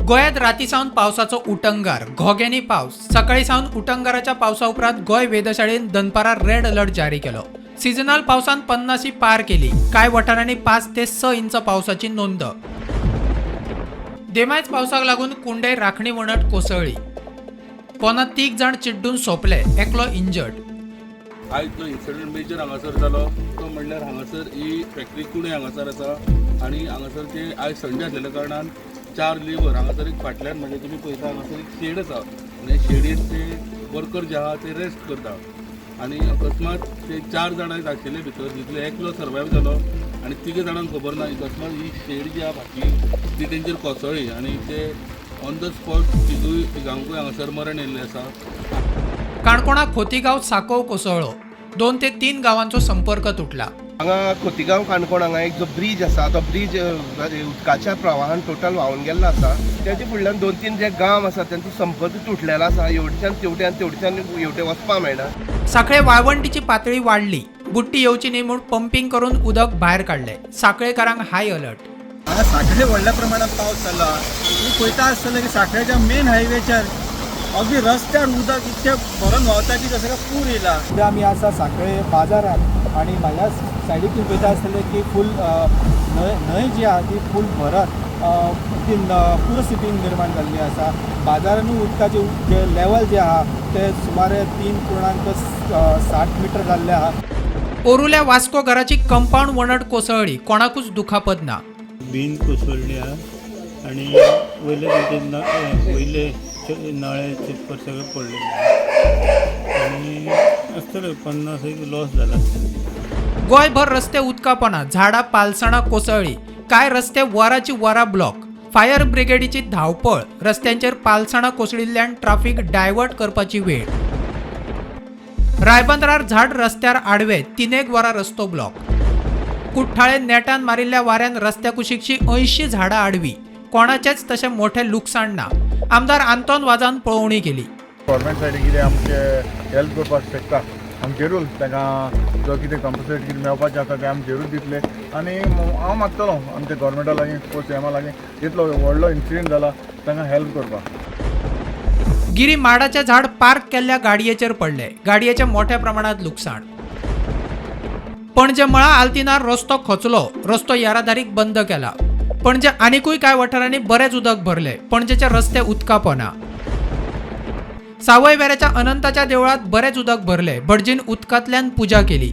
गोंयांत राती सावन पावसाचो उटंगार, घोग्यांनी पावस. सकाळी सावन उटंगाराच्या पावसा उपरांत गोंय वेधशाळेन दनपारां रेड अलर्ट जारी केलो. सिजनल पावसान 50 पार केली. कांय वाठारांनी 5 ते 6 इंच पावसाची नोंद. देमायच पावसाक लागून कुंडय राखणी वणट कोसळ्ळी. पोना 3 जाण चिड्डून सोंपले, एकलो इंजर्ड. आयज जो इन्सिडंट मेजर हांगासर जालो तो म्हणल्यार हांगासर ही फॅक्टरी कुणे हांगासर आसा आनी हांगासर ते आयज संडे आसलेल्या कारणान 4 लेबर हांगासर एक फाटल्यान म्हणजे तुमी पळयता हांगासर एक शेड आसा आनी शेडीर ते वर्कर जे आहा ते रेस्ट करता आनी अकस्मात ते 4 जाणां आशिल्ले भितर तितले एकलो सर्वायव जालो आनी 3 जाणांक खबर ना. अकस्मात ही शेड जी आहा फाटली ती तेंचेर कोसळ्ळी आनी ते ऑन the spot तिगांकूय हांगासर मरण येयल्लें आसा. काणकोणा खोतीगांव साकोव कोसळ्ळो. 2 ते 3 गांवांचो संपर्क तुटला. हांगा खोतीगांव काणकोण हांगा एक जो ब्रीज आसा तो ब्रीज उदकाच्या प्रवाहान टोटल व्हांवन गेल्लो आसा. तेजे फुडल्यान 2-3 जे गांव आसा तेंचो संपर्क तुटलेलो आसा. हेवटेच्यान तेवट्यान, तेवटेच्यान हेवटे वचपाक मेळना. साखळे वाळवंटीची पातळी वाडली. बुट्टी येवची न्ही म्हूण पंपींग करून उदक भायर काडले. साखळेकारांक हाय अलर्ट. हांगा साखळे व्हडल्या प्रमाणात पावस जालो. तुमी पळयता आसतले की साखळेच्या मेन हायवेचेर अगदी रस्त्यार उदक इतकें भरून व्हांवता की जशें काय पूर येयला. सद्या आमी आसा साखळे बाजारात आनी म्हाज्या सायडीक तुमी पळयता आसतले की फूल न्हंय जी आहा ती फूल भरत ती पूरस्थिती निर्माण जाल्ली आसा. बाजारानूय उदकाचें जे लेवल जे आहा ते सुमारे 3.60 मिटर जाल्ले आहा. ओरुल्या वास्को घराची कंपाऊंड वणट कोसळ्ळी. कोणाकूच दुखापत ना. बीन कोसळ्ळी आहा आनी वयले तेंचे वयले नळे चिप्पर सगळे पडलेले आनी आसतले 50 एक लॉस जाला. गोंयभर रस्ते उदकापना, झाडां पालसणां कोसळ्ळी. कांय रस्ते वराची वरां ब्लॉक. फायर ब्रिगेडीची धांवपळ. रस्त्यांचेर पालसणां कोसळिल्ल्यान ट्राफिक डायवर्ट करपाची वेळ. रायबंदरार झाड रस्त्यार आडवे, 3 वरां रस्तो ब्लॉक. कुठ्ठाळे नेटान मारिल्ल्या वाऱ्यान रस्त्या कुशीकची 80 झाडां आडवी. कोणाचेच तशें मोठें लुकसाण ना. आमदार आंतोन वाजान पळोवणी केली. गव्हर्मेंट सायडीन कितें आमचे हेल्प करपाक शकता आमी जरूर तांकां जो कितें कंपन्सेट कितें मेळपाचें आसा तें आमी जरूर दितले आनी हांव मागतलो आमच्या गव्हर्मेंटा लागीं, सीएमा लागीं, इतलो व्हडलो इन्सिडंट जाला तांकां हेल्प करपाक. गिरी माडाचें झाड पार्क केल्ल्या गाडयेचेर पडले. गाडयेचें मोठ्या प्रमाणात लुकसाण. पणजे मळा आल्तिनार रस्तो खचलो. रस्तो येरादारीक बंद केला. पणजे आनिकूय कांय वाठारांनी बरेच उदक भरले. पणजेचे रस्ते उदकापोना. सावयवेऱ्याच्या अनंताच्या देवळात बरेच उदक भरले. भटजीन उदकांतल्यान पुजा केली.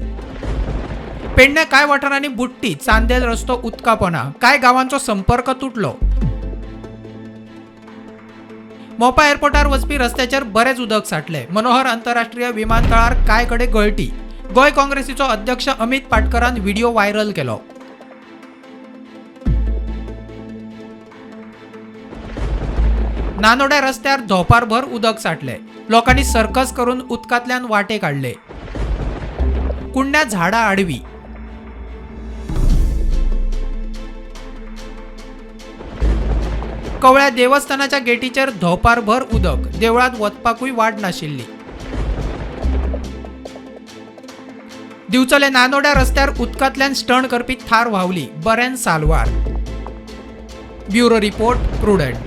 पेडण्या कांय वाठारांनी बुट्टी, चांदेल रस्तो उदकापोना. कांय गांवांचो संपर्क तुटलो. मोपा एअरपोर्टार वचपी रस्त्याचेर बरेच उदक साठले. मनोहर आंतरराष्ट्रीय विमानतळार कांय कडेन गळटी. गोंय काँग्रेसीचो अध्यक्ष अमित पाटकरान व्हिडिओ व्हायरल केलो. नानोड्या रस्त्यार धोपारभर उदक साठले. लोकांनी सर्कस करून उदकांतल्यान वाटे काडले. कुंड्या झाडां आडवी. कवळ्या देवस्थानाच्या गेटीचेर धोपारभर उदक. देवळांत वचपाकूय वाट नाशिल्ली. दिवचले नानोड्या रस्त्यार उदकांतल्यान स्टंट करपी थार व्हांवली. बऱ्यान साल्वार. Bureau report, Prudent.